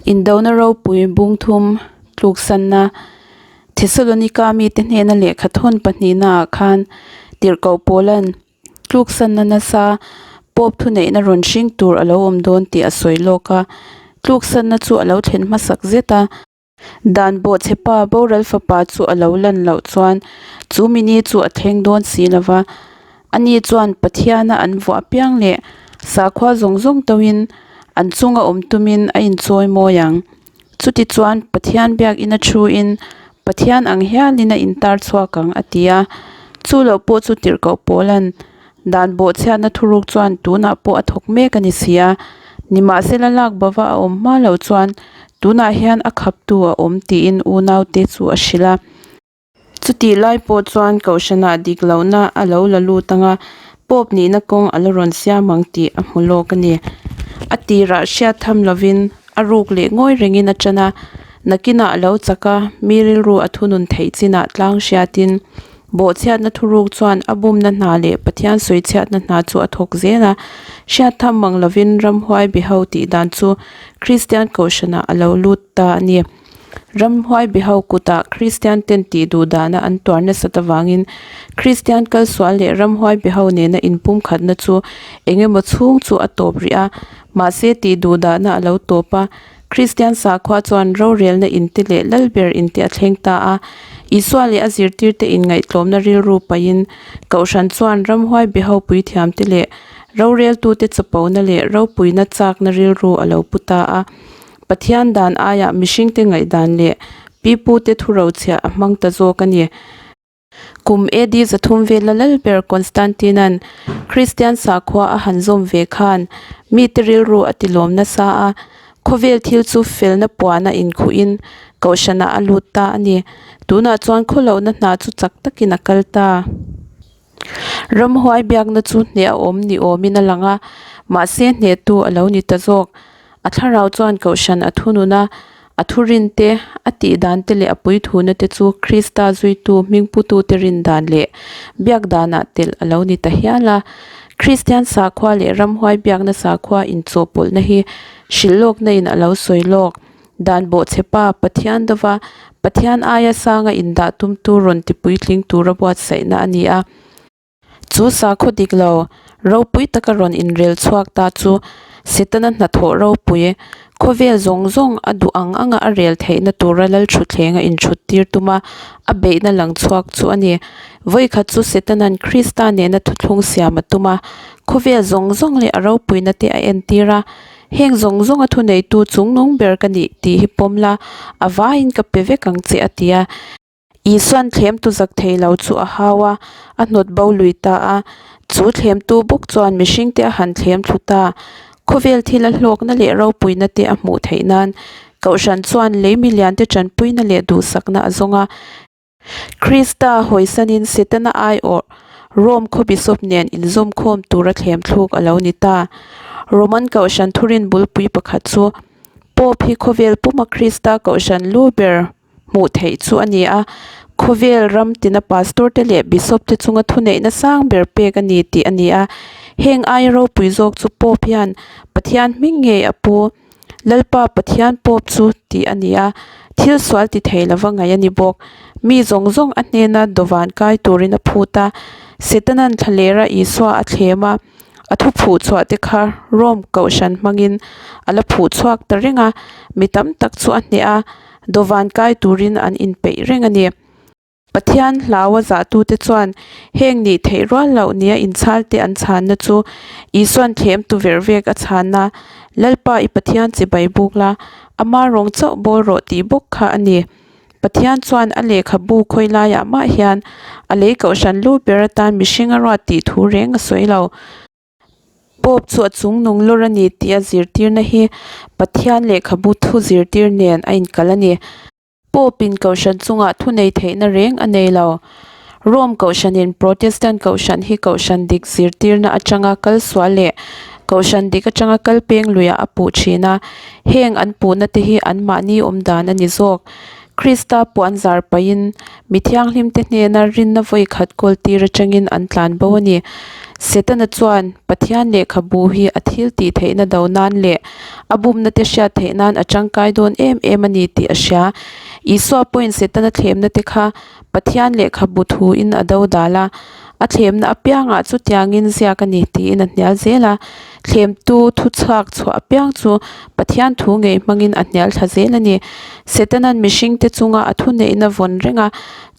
Indona ropui bung thum tluksanna Thesalonika mite hnena lehkha thawn pahnihnaah khan tirhkoh Paula'n tluksanna nasa Pope thuneihna rawn hring tur a lo awm dawn tih a sawi lawk a. Tluksanna chu a lo thlen hmasak zet a. Dan bawhchhe pa boral fapa chu a lo lan loh chuan chu mini chu a thleng dawn si lo va. Ani chuan Pathiana an vuah piang leh sakhua zawng zawng tawhin an chunga awm tumin a inchawi mawi ang. Chutichuan Pathian biakina thuin Pathian ang hialin a intar chhuak ang a ti a. Chu loh pawh chu tirhkoh Paula'n Dan bawhchhiatna thuruk chuan tunah pawh a thawk mek a ni si a, nimahsela lak bava a awm hma loh chuan tunah hian a khaptu a awm tiin unaute chu a hrilh a. Chutih lai pawh chuan Kohhranah dik lohna a lo la lut ang a, Pope nihna kawng a la rawn siam ang tih a hmu lawk a ni. A tirah hriat tham lovin a ruk leh ngawi rengin a tan a, nakinah a lo chak a, mi rilru a thunun theih chinah tlang hriatin Bawhchhiatna thuruk chuan a bumna hna leh Pathian sawichhiatna hna chu a thawk zel a. Hriat tham mang lovin ramhuai biho tih dan chu Kristian Kohhranah a lo lut ta a ni. Ramhuai biho kutah Kristian ten tih duh dana an tuar nasat avangin Kristian kalsual leh ramhuai biho nena inpumkhatna chu engemaw chhung chu a tawp rih a, mahse tih duh dana a lo tawp a. Kristian sakhua chuan rorelna inte leh lalber inte a thleng ta a. Isua leh a zirtirte inngaihtlawmna rilru paihin Kohhran chuan ramhuai biho puithiamte leh roreltute chapona leh ropuina chakna rilru a lo pu ta a. Pathian dan aiah mihringte ngaihdan leh pipute thurochhiah a hmang ta zawk a ni. Kum AD 300 vela lalber Constantine-a'n Kristian sakhua a han zawm ve khan mite rilru a tilawm nasa a, khawvel thil chu felna puana inkhuhin kohhranah a lut ta a ni. Tunah chuan khawlohna hna chu chak takin a kal ta. Ramhuai biakna chu hneh a awm ni awmin a lang a, mahse hnehtu a lo ni ta zawk. A thlarau chuan kohhran a thunun a, a thurin te, a tih dan te leh a puithuna te chu Krista zuitu hmingputute rin dan leh biak danah telh a lo ni ta hial a. Kristian sakhua leh ramhuai biakna sakhua inchawhpawlhna hi hrilh lawkna in a lo sawi lawk. Dan bawhchhe pa Pathian dova Pathian aia sanga indah tumtu rawn ti puitling tura buatsaihna a ni a. Chu sakhaw dik lo, ropui taka rawn inrel chhuak ta chu Setana hnathawh ropui, khawvel zawng zawng a duh ang anga a rel theihna tura Lalthutthleng a inthut tir tuma a beihna lang chhuak chu a ni. Vawikhat chu Setana'n Krista nena thuthlung siam a tum a, khawvel zawng zawng leh a ropuina te a entir a, Heng zawng zawnga thuneitu chungnung ber ka nih tih hi pawm la, a vaiin ka pe vek ang che a ti a. Isua'n thlemtu zak thei lo chu a hau a, a hnawt bo lui ta a. Chu thlemtu bawk chuan mihringte a han thlem thlu ta. Khawvel thila hlawkna leh ropuina te a hmuh theih nan Kohhran chuan lei miliante tanpuina leh duhsakna a zawng a. Krista hawisanin Setana aiawh Rome khaw bishop nen inzawmkhawm tura thlemthluk a lo ni ta. Roman Kohhran thurin bulpui pakhat chu Pope hi khawvel puma Krista Kohhran lu ber hmuh theih chu a ni a, khawvel ram tina pastor te leh bishop te chunga thuneihna sang ber pek a ni tih a ni a. Heng aia ropui zawk chu Pope hian Pathian hming ngei a pu. Lalpa Pathian Pope chu tih a ni a, thil sual ti thei lova ngaih a ni bawk. Mi zawng zawng a hnena dawvan kai turin a phut a, Setana'n thlalera Isua a thlem a, a thu phuh chhuah te kha Rome kohhran hmangin a la phuh chhuak ta reng a, mi tam tak chu a hneh a, dawvan kai turin an inpeih reng a ni. Pathian hlaua zahtute chuan heng nih theih rual loh nia inchhalte an chhanna chu Isua'n thlemtu ver vek a chhanna, Lalpa i Pathian chibai buk la, ama rawng chauh bawl rawh tih bawk kha a ni. Pathian chuan a lehkhabu khawi laiah mah hian a lei kohhran lu ber atan mihring a ruat tih thu reng a sawi lo. Pope chu a chungnung lawr a ni tih a zirtirna hi Pathian lehkhabu thu zirtir nen a inkal a ni. Pope-in kohhran chungah thunei theihna reng a nei lo. Rome kohhranin Protestant kohhran hi kohhran dik zirtirna atanga kal sual leh kohhran dik atanga kal peng luiah a puh thin a, heng an puhna te hi anmahni awm dan a ni zawk. Krista puan zar pahin mi thianghlimte hnena rinna vawi khat kawl tir atangin an tlan bo a ni. Setana chuan Pathian lehkhabu hi a thil tih theihna do nan leh a bumna te hriat theih nan a tangkai dawn em em a ni tih a hria. Isua pawhin Setana thlemna te kha Pathian lehkhabu thuin a do dal a, a thlemna apiangah chutiangin ziak a ni tiin a hnial zel a. Thlemtu thu chhuak chhuah apiang chu Pathian thu ngei hmangin a hnial thla zel a ni. Setana'n mihringte chunga a thuneihna vawn renga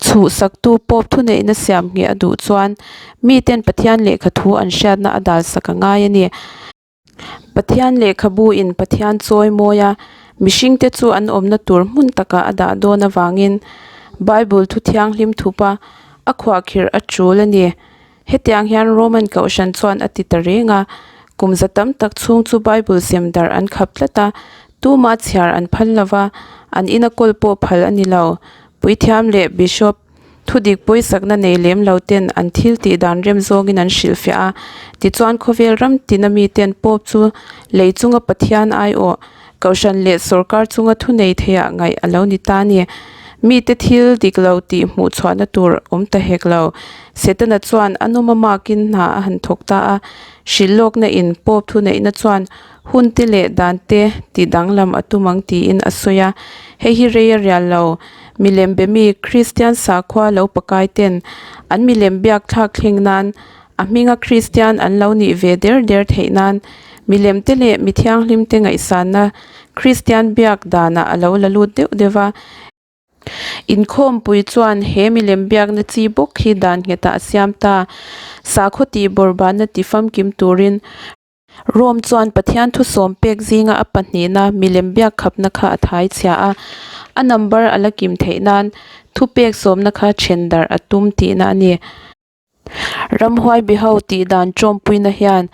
chhuhsaktu pawp thuneihna siam ngheh a duh chuan miten Pathian lehkha thu an hriatna a dalsak a ngai a ni. Pathian lehkhabu in Pathian chawi mawi a, mihringte chu an awmna tur hmun takah a dah dawn avangin Bible thu thianghlim thupa a khuahkhirh a tul a ni. Hetiang hian Roman Kohhran chuan a ti ta reng a, kum za tam tak chhung chu Bible sem darh an khap tlat a, tuma chhiar an phal lo va, an ina kawl pawh phal a ni lo. Puithiam leh Bishop thudik pawisakna nei lem lo ten an thil tih dan rem zawngin an hrilhfiah a, tichuan khawvel ram tina miten Pope chu lei chunga Pathian aiawh Kohhran leh sorkar chunga thunei theiah ngaih a lo ni ta a ni. Mite thil dik lo tih hmuh chhuahna tur awm ta hek lo. Setana chuan a nawm amakin hna a han thawk ta a, hrilhlawkna in Pope thuneihna chuan hun te leh dan te ti danglam a tum ang tiin a sawi a. Hei hi rei a rial lo. Milem be mi Kristian sakhua lo pakai ten an milem biak thlak thleng nan A hminga Kristian an lo nih ve der der theih nan milemte leh mi thianghlimte ngaihsanna Kristian biak danah a lo la lut deuh deuh va. Inkhawmpui chuan he milem biakna chi bawk hi dan nghetah a siam ta. Sakhaw tih bawrhbanna ti famkim turin Rome chuan Pathian thusawm pek zinga a pahnihna milem biak khapna kha a thai chhia a, a number a la kim theih nan thupek sawmna kha then darh a tum tihna a ni. Ramhuai biho tih dan tawmpuina hian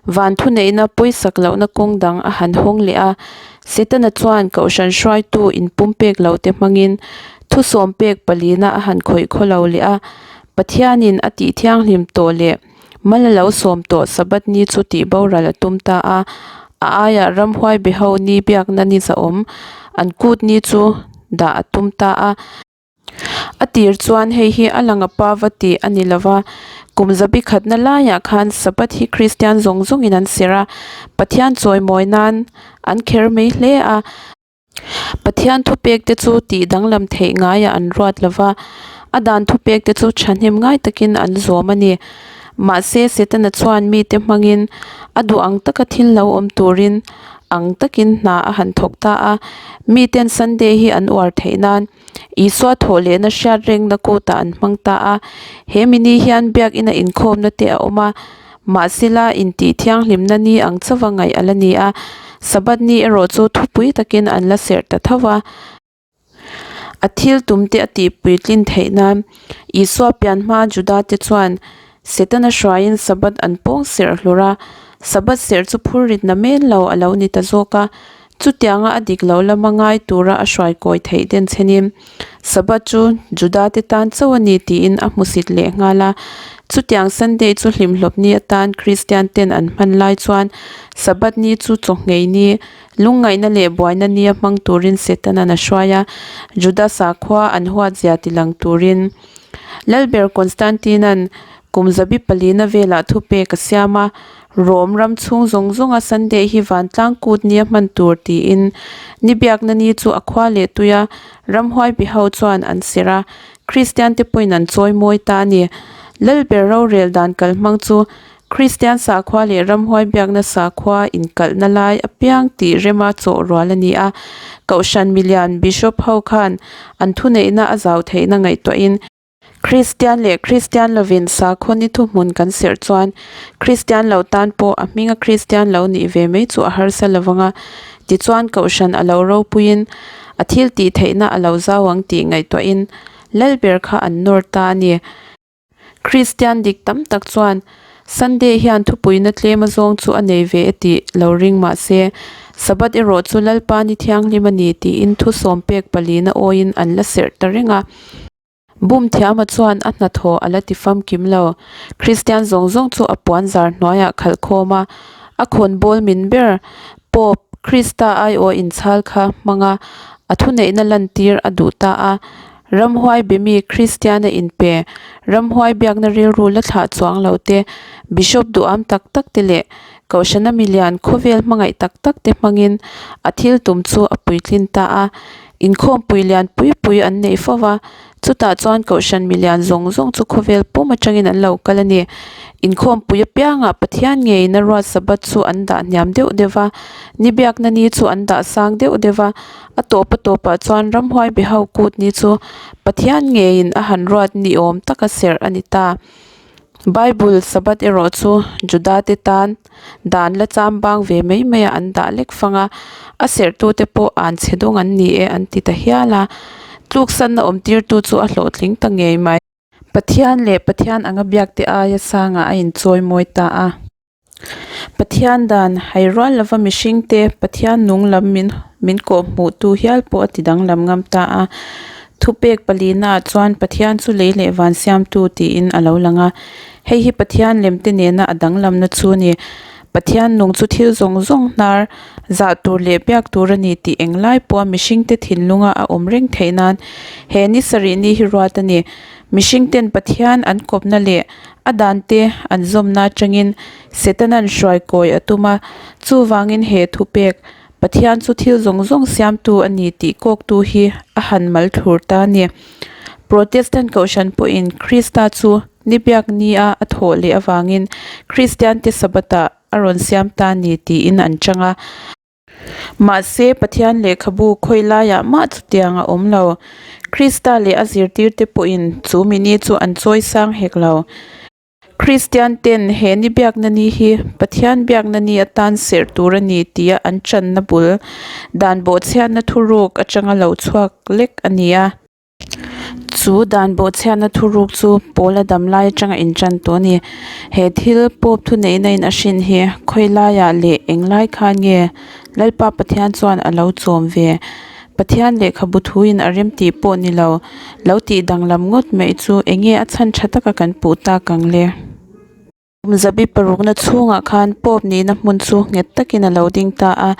van thuneihna pawisak lohna kawng dang a han hawng leh a. Setana chuan Kohhran hruaitu inpumpek lote hmangin thusawm pek palina a han khawih khaw lo leh a. Pathianin a tih thianghlim tawh leh mal a lo sawm tawh Sabbath ni chu tih boral a tum ta a. A aiah ramhuai biho ni biakna ni zahawm an kut ni chu dah a tum ta a. A tir chuan hei hi a lang a pa va tih a ni lo va, kum zabi khatna laiah khan Sabbath hi Kristian zawng zawngin an serh a, Pathian chawimawi nan an kher mai hle a. Pathian thupek te chu tih danglam theih ngaiah an ruat lo va, a dan thupek te chu thahnem ngai takin an zawm a ni. Mahse, Setana chuan mite hmangin a duh ang taka thil lo awm turin ang takin hna a han thawk ta a, miten Sunday hi an uar theih nan Isua thawh lehna hriat rengna kutah an hmang ta a. He mini hian biakina inkhawmna te a awm a, mahsela intih thianghlimna ni ang chauha ngaih a la ni a, Sabbath ni erawh chu thupui takin an la serh ta tho va. A thil tumte a tihpui tlin theih nan Isua pian hma Juda te chuan Setana hruaiin Sabbath an pawng serh hlur a, Sabbath serh chu phurritna men lo a lo ni ta zawk a, chutianga a dik lo lama ngai tura a hruai kawi theih den chhenin Sabbath chu Juda te tan chauh a ni tiin a hmusit leh nghal a. Chutiang Sunday chu hlimhlawp ni atan Kristian ten an hman lai chuan Sabbath ni chu chawhngei ni Lungngaihna leh buaina nia hmang turin Setana'n a hruai a, Juda sakhua an huatzia tilang turin. Lalber Constantine-a'n kum zabi palina velah thupek a siam a, Rome ram chhung zawng zawnga Sunday hi vantlang kut nia hman tur tiin ni biakna ni chu a khua leh tui a, ramhuai biho chuan an serh a, Kristiante pawhin an chawi mawi ta a ni. Lalber rorel dan kalhmang chu Kristian sakhua leh ramhuai biakna sakhua inkalhna lai apiang tih rema chawh rual a ni a. Kohhran milian Bishop ho khan an thuneihna a zau theihna ngaihtuahin, Kristian leh Kristian lovin sakhaw ni thuhmun kan serh chuan Kristian lo tan pawh a hminga Kristian lo nih ve mai chu a harsa lovang a, tichuan Kohhran a lo ropuiin a thil tih theihna a lo zau ang tih ngaihtuahin Lalber kha an nawr ta a ni. Kristian dik tam tak chuan Sunday hian thupuina tlem azawng chu a nei ve e tih lo ring mah se, Sabbath erawh chu Lalpa ni thianghlim a ni tiin thu sawm pek palina awiin an la serh ta reng a. Bum thiama chuan a hnathawh a la ti famkim lo. Kristian zawng zawng chu a puan zar hnuaiah khalh khawm a, a khawn bawl min ber Pope Krista aiawh inchhal kha hmang a. A thuneihna lantir a duh ta a. Ramhuai be mi Kristiana inpe, ramhuai biakna rilru la thlah chuang lo te, Bishop duham tak tak te leh Kohhrana milian khawvel hmangaih tak tak te hmangin a thil tum chu a puitlin ta a. Inkhawmpui lian pui pui an neih fo va, chutah chuan Kohhran milian zawng zawng chu khawvel pum atangin an lo kal a ni. Inkhawmpui apiangah Pathian ngeiin a ruat Sabbath chu an dah hniam deuh deuh va, ni biakna ni chu an dah sang deuh deuh va, a tawp a tawpah chuan ramhuai be ho kut ni chu Pathian ngeiin a han ruat ni awm taka serh a ni ta. Bible Sabbath erawh chu Juda te tan dan la cham bang ve mai mai a an dah lek fang a, a serhtute pawh an chhe dawng an ni e an ti ta hial a, tluksanna awm tirtu chu a hlawhtling ta ngei mai. Pathian leh Pathian anga biakte aia sangah a inchawi mawi ta a. Pathian dan hai rual lova mihringte Pathian nung lam min min kawh hmuhtu hial pawh a ti danglam ngam ta a. Thupek palina ah chuan Pathian chu lei leh van siamtu tiin a lo lang a. Hei hi Pathian lemte nena a danglamna chu a ni. Pathian nung chu thil zawng zawng hnar zah tur leh biak tur a ni tih englai pawha mihringte thinlunga a awm reng theih nan he ni sarih ni hi ruat a ni. Mihringten Pathian an kawpna leh a dante an zawmna atangin Setana'n hruai kawi a tum a, chuvangin he thupek, Pathian chu thil zawng zawng siamtu a ni tih kawktu hi a han mal thlur ta a ni. Protestant Kohhran pawhin Krista chu ni biak nia a thawh leh avangin Kristiante Sabbath-ah a rawn siam ta a ni tiin an chang a. Mahse, Pathian lehkhabu khawi laiah mah chutiang a awm lo. Krista leh a zirtirte pawhin chu mini chu an chawi sang hek lo. Kristian ten he ni biakna ni hi Pathian biakna ni atan serh tur a ni tia an channa bul dan bawhchhiatna thuruk atanga lo chhuak lek a ni a. Chu dan bawhchhiatna thuruk chu Paula dam lai atanga intan tawh a ni. He thil Pope thuneihna in a hrin hi khawi laiah leh eng lai khan nge Lalpa Pathian chuan a lo chawm ve? Pathian lehkhabu thuin a rem tih pawh ni lo, lo tih danglam ngawt mai chu eng nge a chhan tha taka kan puh tak ang le? Kum zabi parukna chhungah khan Pope nihna hmun chu nghet takin a lo ding ta a.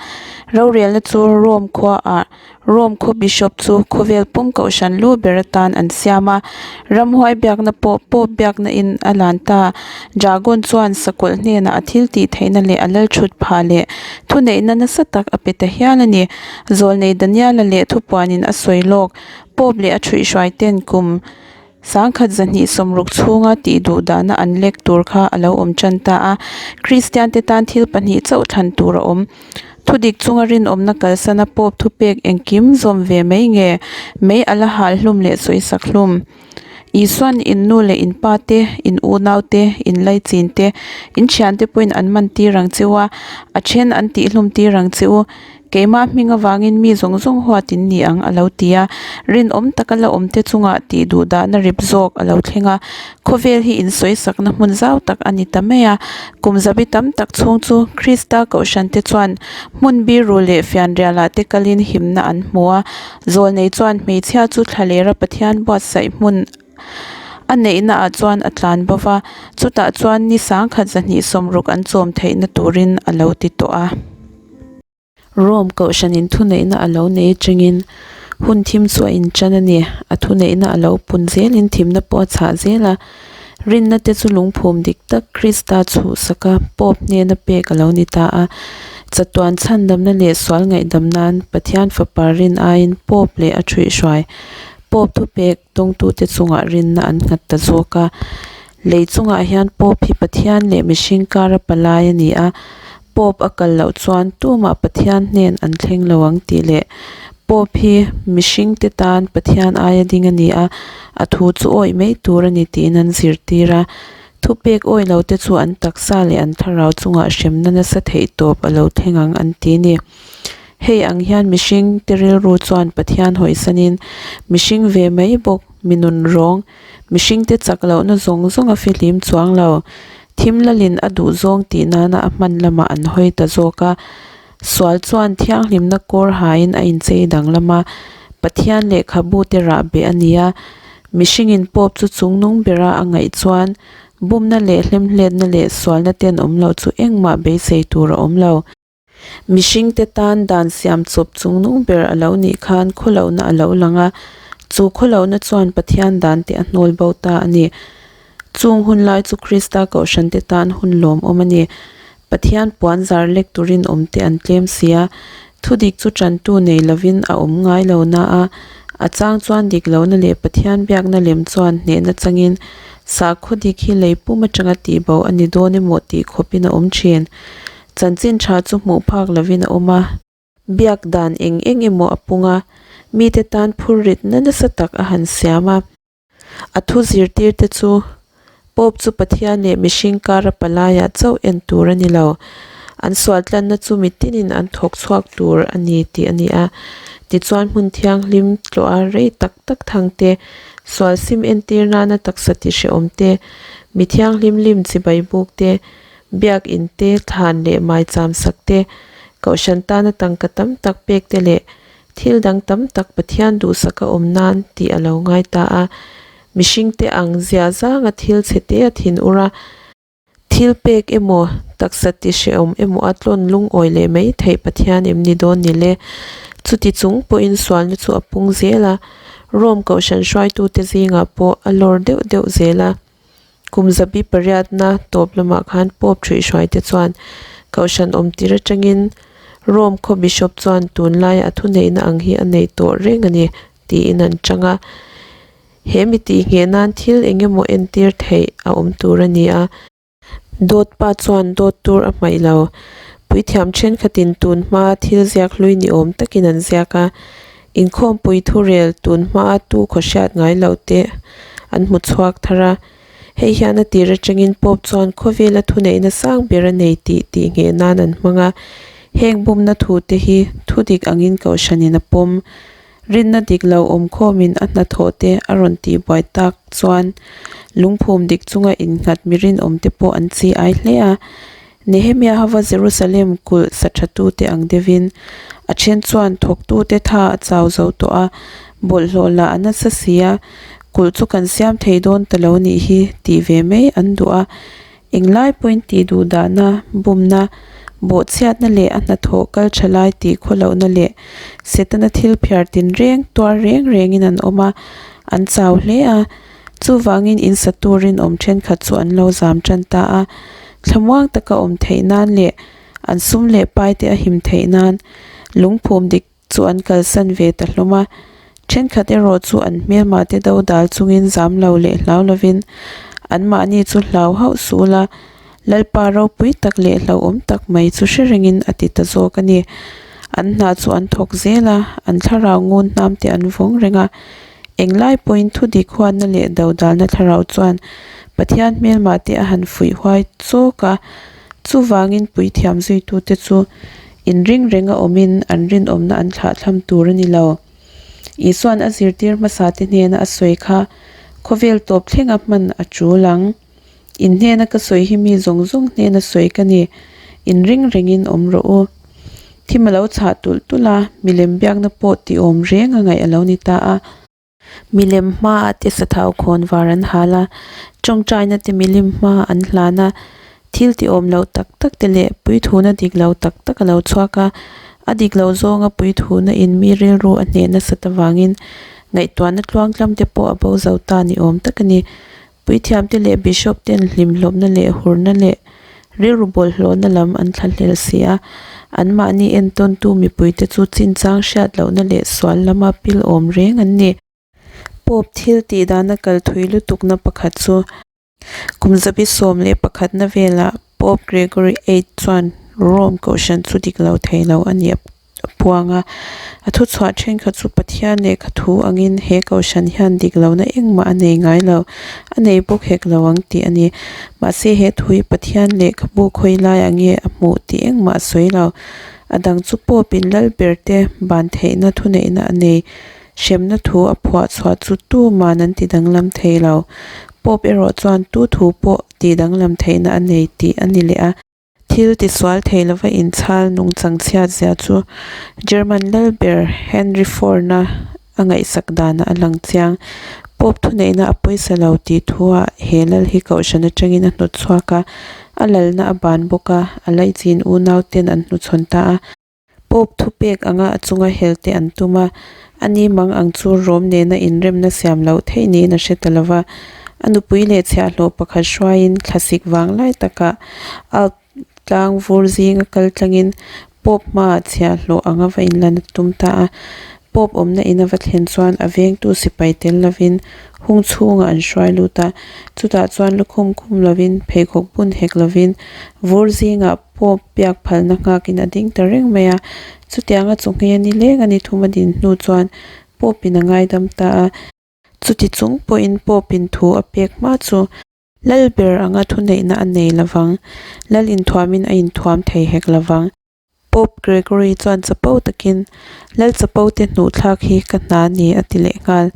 Rorelna chu Rome khuaah Rome khaw Bishop chu khawvel pum kohhran lu ber atan an siam a. Ramhuai biakna pawh Pope biakna in a lan ta. Dragon chuan sakawlh hnenah a thil tih theihna leh a lal thut phah leh thuneihna nasa tak a pe ta hial a ni. Zawlnei Daniela leh thupuanin a sawi lawk Pope leh a thuihhruai ten kum Sangkhat zahnih sawmruk chhunga tih duh dahna an lek tur kha a lo awm tan ta a. Kristiante tan thil pahnih chauh thlan tur a awm. Thudik chunga rinawmna kalsana Pope thupek engkim zawm ve mai nge mei a la hal hlum leh sawisak hlum. Isuan in nu leh in pa te, in unau te, in laichin te, in thiante pawhin an man tir ang che u a, a then an tih hlum tir ang che u. Keimah hming avangin mi zawng zawng huat in ni ang a lo ti a, rinawm taka la awmte chungah tih duh dahna rip zawk a lo thleng a, khawvel hi insawisakna hmun zau tak a ni ta mai a. Kum zabi tam tak chhung chu Krista kohhrante chuan hmun biru leh fianrialah te kalin himna an hmu a, zawlnei chuan hmeichhia chu thlalera Pathian buatsaih hmun a neihna ah chuan a tlan bo va, chutah chuan ni sangkhat zahnih sawmruk an chawm theihna turin a lo ti tawh a. Rome kohhranin thuneihna a lo nei atangin hun thim chu a intan a ni. A thuneihna a lo pun zelin thimna pawh a chhah zel a. Rinna te chu lungphum dik tak Krista chhuhsaka Pope hnena pek a lo ni ta a. Chatuan chhandamna leh sual ngaihdam nan Pathian Fapa rin aiin Pope leh a thuihhruai Pope thupek Tawngtute chungah rinna an nghat ta zawk a. Lei chungah hian Pope hi Pathian leh mihring kara palai a ni a, Pope a kal loh chuan tumah Pathian hnen an thleng lo ang tih leh Pope hi mihringte tan Pathian aia ding a ni a, a thu chu awih mai tur a ni tiin an zirtir a. Thupek awih lote chu an taksa leh an thlarau chungah hremna nasa theih tawp a lo thleng ang an ti a ni. Hei ang hian mihring te rilru chuan Pathian hawisanin mihring ve mai bawk, mi nun rawng, mihring te chak lohna zawng zawng a fihlim chuang lo. Thim lalin a duh zawng tih nana a hman lamah an hawi ta zawk a. Sual chuan thianghlimna kawr hain a inchei danglam a, Pathian lehkhabu te rah beh a ni a. Mihringin Pope chu chungnung bera a ngaih chuan bumna leh hlemhletna leh sualna tenawm loh chu engmah beisei tur a awm lo. Mihringte tan dan siam chawp chungnung ber a lo nih khan khawlohna a lo lang a, chu khawlohna chuan Pathian dante a hnawl bo ta a ni. Chung hun lai chu Krista kohhrante tan hun lawmawm a ni. Pathian puan zar lek turin awmte an tlem si a, thudik chu tantu nei lovin a awm ngai lo na a, a chang chuan dik lohna leh Pathian biakna lem chuan hnehna changin sakhaw dik hi lei pum atanga tihbo a ni dawn emaw tih khawpin a awm thin. Chanchin tha chu hmuh phak lovin a awm a. Biak dan eng eng emaw a pung a, mite tan phurritna nasa tak a han siam a. A thu zirtirte chu Pope chu Pathian leh mihring kara palaiah chauh en tur a ni lo. An sualtlanna chu mitinin an thawk chhuak tur a ni tih a ni a. Tichuan hmun thianghlim tlawha rei tak tak thang te, sual sim entir nana taksa tihrehawm te, mi thianghlim lim chibai buk te, biak in te, thlan leh maicham sak te, kohhran tana tangka tam tak pek te leh Thil dang tam tak Pathian duhsak a awm nan tih a lo ngai ta a. Mihringte ang zia zanga thil chhe te a thin ur a. Thil pek emaw, taksa ti hrehawm emaw a tlawn lungawi leh mai theih Pathian em ni dawn ni le? Chuti chung pawhin sualna chu a pung zel a. Rome kohhran hruaitute zingah pawh a lawr deuh deuh zel a. Kum zabi pariatna tawp lamah khan Pope ṭhuihhruaite chuan Kohhran awmtir atangin Rome khaw Bishop chuan tunlaia a thuneihna ang hi a nei tawh reng a ni tiin an chang a. He mi tihngheh nan thil eng emaw entir theih a awm tur a ni a. Dawt pa chuan dawt tur a hmaih lo. Puithiam thenkhatin tun hma thil ziak hlui ni awm takin an ziak a. Inkhawmpui thurel tun hmaa tu khaw hriat ngai loh te an hmu chhuak thar a. Hei hian a tir atangin Pope chuan khawvela thuneihna sang ber a nei tih tih ngheh nan an hmang a. Heng bumna thu te hi thu dik angin kohhranin a pawm. Rinna dik lo awmkhawmin a hnathawh te a rawn tihbuai tak chuan lungphum dik chunga innghat mi rinawm te pawh an chi ai hle a. Nehemia hova Jerusalem kulh sa thatute ang deuhin, a then chuan thawktute tha a chau zo tawh a, bawlhhlawh lah a nasa si a, kulh chu kan siam thei dawn ta lo nih hi tih ve mai an duh a. Englai pawhin tih duh dahna, bumna, bawhchhiatna leh a hnathawh kal tha lai tih khawlohna leh Setana thil phiar tinreng tuar reng rengin an awm a, an chau hle a. Chuvangin in sa turin awm thenkhat chu an lo zam tan ta a, thlamuang taka awm theih nan leh an sum leh pai te a him theih nan lungphum dik chu an kalsan ve ta hlawm a. Thenkhat erawh chu an hmelmah te do dal chungin zam lo leh hlau lovin anmahni chu hlau hauh suh ula, Lalpa ropui tak leh hlauhawm tak mai chu hre rengin a ti ta zawk a ni. An hna chu an thawk zel a, an thlarau ngun hnam te an vawng reng a. Englai pawhin thudik huatna leh dodalna thlarau chuan Pathian hmelmah te a han fuih huai chawk a, chuvangin puithiam zuitute chu inring renga awmin an rinawmna an thlahthlam tur a ni lo. Isua'n a zirtir hmasate hnena a sawi kha khawvel tawp thlenga hman a tul ang. In hnena ka sawi hi mi zawng zawng hnena sawi ka ni. Inring rengin awm rawh u. Thim a lo chhah tulh tulh a, milem biakna pawh tih awm reng a ngaih a lo ni ta a. Milem hmaah te sathau khawn var an hal a, tawngtaina te milim hma an hlan a, thil tih awm loh tak tak te leh puithuna dik lo tak tak a lo chhuak a. A dik loh zawnga puithuna in mi rilru a hneh nasat avangin ngaihtuahna tluangtlam te pawh a bo zo ta ni awm tak a ni. Puithiamte leh Bishop ten hlimhlawpna leh hurna leh rilru bawlhhlawhna lam an thlahlel si a, anmahni entawntu mipuite chu chinchang hriat lohna leh sual lama pil awm reng an ni. Pope thil tih dana kal thui lutukna pakhat chu kum zabi 11na velah Pope Gregory viii chuan Rome kohhran chu dik lo thei lo a ni a. a puang a. A thuchhuah thenkhat chu Pathian lehkha thu angin he kohhran hian dik lohna engmah a nei ngai lo, a nei bawk hek lo ang tih a ni. Mahse he thu hi Pathian lehkhabu khawi laiah nge a hmuh tih engmah a sawi lo. A dang chu Pope-in Lalber te ban theihna thuneihna a nei. Hremna thu a phuah chhuah chu tuman an ti danglam thei lo. Pope erawh chuan tu thu pawh tih danglam theihna a nei tih a ni leh a. Thil tisual thei lova inchhal nungchang chhiat zia chu German lalber Henry IV-na a ngaihsak danah a lang chiang. Pope thuneihna a pawisa lo tih thuah he lal hi kohhran atangin a hnawt chhuak a. A lalna a ban bawk a, a laichin unauten an hnuchhawn ta a. Pope thupek anga a chunga helte an tum a, ani mang ang chu Rome nena inremna siam loh theih niin a hre ta lo va. A nupui leh chhiahhlawh pakhat hruaiin thlasik vanglai takah Alp tlang vur zinga kal tlangin Pope hmaah chhiahhlawh anga va inlan a tum ta a. Pope awmna in a va thlen chuan a vengtu sipai tel lovin hung chhungah an hruai lut a, chutah chuan lukhum khum lovin pheikhawk bun hek lovin vur zingah Pope biak phalna nghakin a ding ta reng mai a. Chutianga chu nghe ni leng a ni thum a din hnu chuan Pope in a ngaidam ta a. Chuti chung pawhin Pope in thu a pek hma chu Lal ber anga thuneihna a nei lovang, Lal inthuamin a inthuam thei hek lovang. Pope Gregory chuan chapo takin, Lal chapo te hnuhthlak hi ka hna ni a ti leh nghal.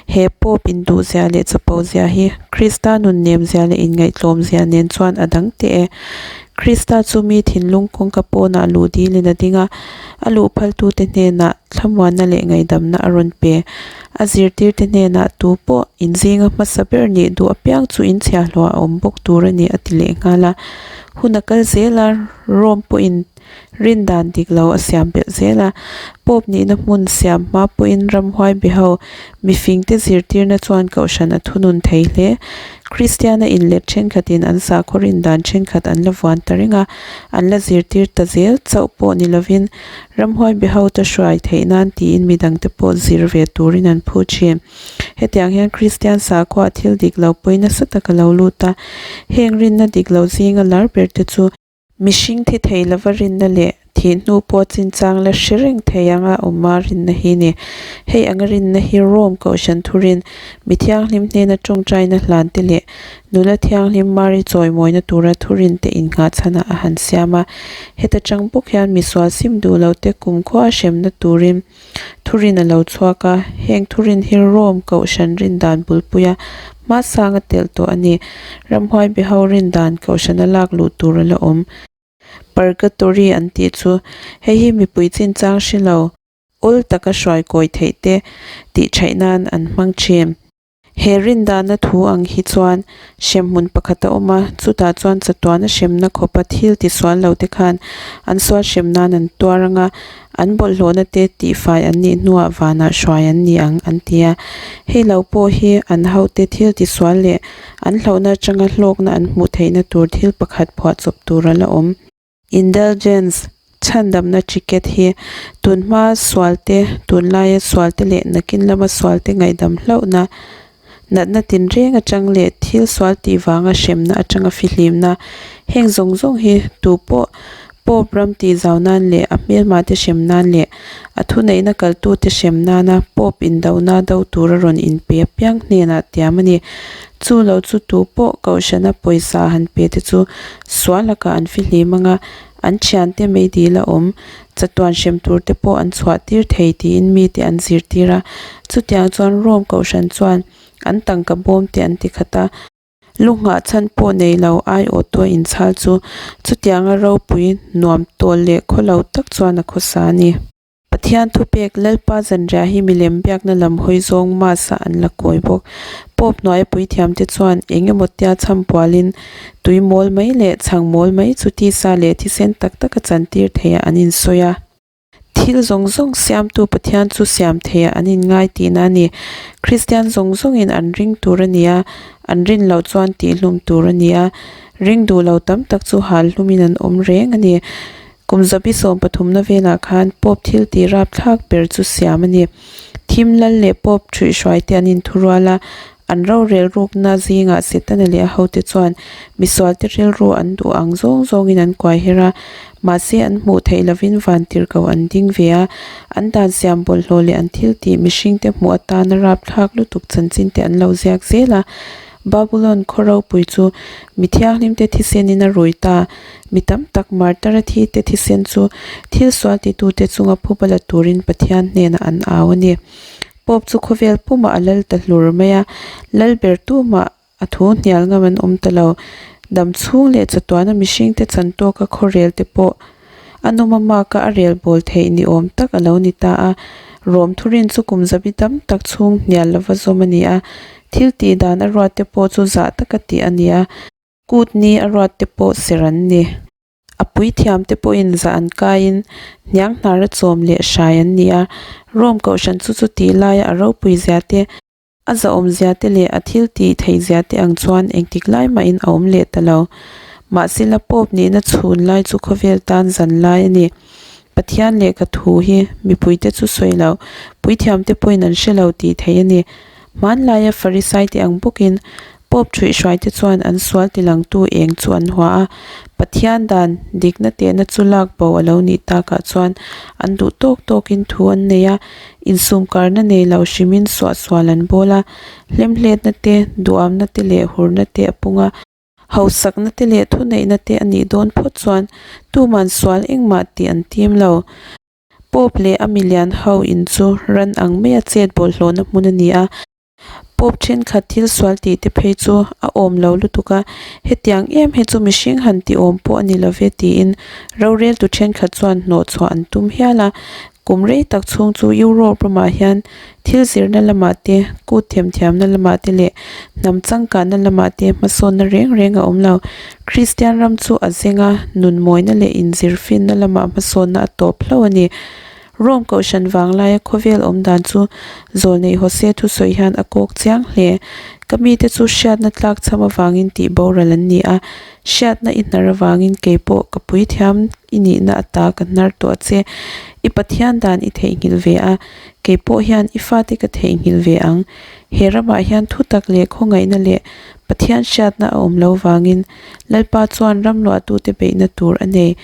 He Pope induhzia leh chapo zia hi Krista nunnem zia leh inngaihtlawm zia nen chuan a dang teh e. Krista chu mi thinlung kawngka pawnah luh dilin a ding a, a luh phaltute hnenah thlamuanna leh ngaihdamna a rawn pe. A zirtirte hnenah tu pawh inzinga hmasa ber nih duh apiang chu inchhiahhlawh a awm bawk tur a ni a ti leh nghal a. Hun a kal zel a, Rome pawhin rin dan dik lo a siam belh zel a. Pope nihna hmun siam hma pawhin ramhuai biho mifingte zirtirna chuan kohhran a thunun thei hle. Kristiana inlet thenkhatin an sakhaw rin dan thenkhat an la vuan ta reng a, an la zirtir ta zel chauh pawh ni lovin ramhuai biho ta hruai theih nan tiin midangte pawh zir ve turin an phu thin. Hetiang hian Kristian sakhuaah thil dik lo pawi nasa tak a lo lut a, heng rinna dik lo zinga lar ber te chu, mihring thi thei lova rinna leh thih hnu pawh chinchang la hre reng thei anga awma rinna hi ni. Hei anga rinna hi Rome Kohhran thurin mi thianghlim hnena tawngtaina hlan te leh nula thianghlim Mari chawimawina tura thurin te innghah chhanah a han siam a. Heta tang bawk hian misual sim duh lo te kumkhua hremna turin Thurin a lo chhuak a, heng thurin hi Rome Kohhran rindan bulpuia hmasang a telh tawh a ni. Ramhuai Biho rindan Kohhrana lak luh tur a la awm. Purgatory an tih chu hei hi mipui chinchang hre lo, awl taka hruai kawi theih te tih theih nan an hmang thin. He rindana thu ang hi chuan hremhmun pakhat a awm a, chutah chuan chatuana hremna khawpa thil tisual lo te khan an sual hrem nan an tuar ang a, an bawlhhlawhna te tihfai an nih hnuah vanah hruai an ni ang an ti a. Hei lo pawh hi an hote thil tisual leh an hlauhna atanga hlawkna an hmuh theihna tur thil pakhat phuahchawp tur a la awm. Indulgence, chhandamna ticket hi tunhma sualte, tunlaia sualte leh nakin lama sualte ngaihdam hlauhna, natna tinreng atang leh thil sual tih vanga hremna atanga fihlimna, heng zawng zawng hi tupawh Pope ram tih zau nan leh a hmelmate hrem nan leh a thuneihna kaltute hrem nana Pope indohna do tura rawn inpe apiang hnenah tiam a ni. Chu lo chu tu pawh Kohhrana pawisa han pe te chu sual lakah an fihlim ang a, an thiante meidil a awm, chatuan hrem tur te pawh an chhuah tir thei tiin mite an zirtir a. Chutiang chuan Rome Kohhran chuan an tangka bawm te an ti khat a. Lu nghah chhan pawh nei lo aiawhtua inchhal chu chutianga ropui nuam tawl leh khawlo tak chuan a khawsa a ni. Pathian thupek Lalpa zanriah hi milem biakna lam hawi zawng Mass ah an la kawi bawk. Pope hnuaia puithiamte chuan eng emaw tia chham pualin tui mawl mai leh chhang mawl mai chu tisa leh thisen tak taka chantir theiah an insawi a. Thil zawng zawng siamtu Pathian chu siam theiah an inngai tihna a ni. Kristian zawng zawngin an ring tur a ni a, an rin loh chuan tihhlum tur a ni a. Ring duh lo tam tak chu hal hlumin an awm reng a ni. Kum zabi 13na velah khan Pope thil tih rapthlak ber chu siam a ni. Thim lal leh Pope ṭhuihhruai te an inthurual a, an rorel rukna zingah Setana leh a hote chuan misualte rilru an duh ang zawng zawngin an kuai her a, mahse an hmuh theih lovin vantirhkoh an ding ve a, an dan siam bawlhhlawh leh an thil tih mihringte hmuh atana rapthlak lutuk chanchin te an lo ziak zel a. Babulon khaw ropui chu mi thianghlimte thisenin a rui ta. Mi tam tak martara thite thisen chu thil sual titute chunga phuba la turin Pathian hnenah an au a ni. Pope chu khawvel pumah a lal ta hlur mai a, lal ber tumah a thu hnial ngam an awm ta lo. Dam chhung leh chatuana mihringte chan tawka khawrel te pawh a nawm a maka a rel bawl theih ni awm tak a lo ni ta a. Rom thurin chu kum zabi tam tak chhung hnial lova zawm a ni a, thil tih dan a ruat te pawh chu zah taka tih a ni a. Kut ni a ruat te pawh serh an ni. A puithiam te pawhin zah an kaiin hniang hnara chawm leh hrai an ni a. Rome kohhran chu chutih laia a ropui zia te, a zahawm zia te leh a thil tih theih zia te ang chuan engtik lai mahin a awm leh ta lo. Mahsela Pope nihna chhun lai chu khawvel tan zan lai a ni. Pathian lehkha thu hi mipuite chu sawi lo, puithiamte pawhin an hre lo tih theih a ni. Hmanlaia Farisaite ang bawkin Pope ṭhuihhruaite chuan an sual tilangtu eng chu an hua a, Pathian dan dikna tehna chu lak bo a lo nih takah chuan an duh tawk tawkin thu an nei a, insumkarna nei lo hrimin suahsual an bawl a, hlemhletna te, duhamna te leh hurna te a pung a. Hausakna te leh thuneihna te a nih dawn phawt chuan tuman sual engmah tih an tim lo. Pope leh a milian ho in chu ran ang maia chet bawlhhlawhna hmun a ni a. Pope thenkhat thil sual tih te phei chu a awm lo lutuk a, hetiang em hi chu mihring han ti awm pawh a ni lo ve tiin roreltu thenkhat chuan hnawhchhuah an tum hial a. Kum rei tak chhung chu Europe ramah hian thil zirna lamah te, kut themthiamna lamah te leh hnam changkanna lamah te hmasawnna reng reng a awm lo. Kristian ram chu a zeng a, nun mawina leh inzirfinna lamah hmasawnna a tawp hlauh a ni. Rome kohhran vanglaia khawvel awm dan chu Zawlneih Hosea thusawi hian a kawk chiang hle. Ka mite chu hriatna tlak chham avangin tih boral an ni a, hriatna i hnar avangin kei pawh ka puithiam I nihna ata ka hnar tawh a che. I Pathian dan i theihnghilh ve a, kei pawh hian i fate ka theihnghilh ve ang. He ramah hian thutak leh khawngaihna leh Pathian hriatna a awm lo vangin Lalpa chuan ram luahtute beihna tur a nei.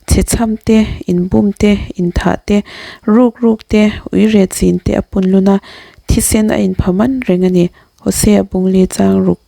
Chhechham te, inbum te, inthah te, ruk ruk te, uire chin te a punlun a, thisen a inpha man reng a ni. Hosea Bungli chang ruk.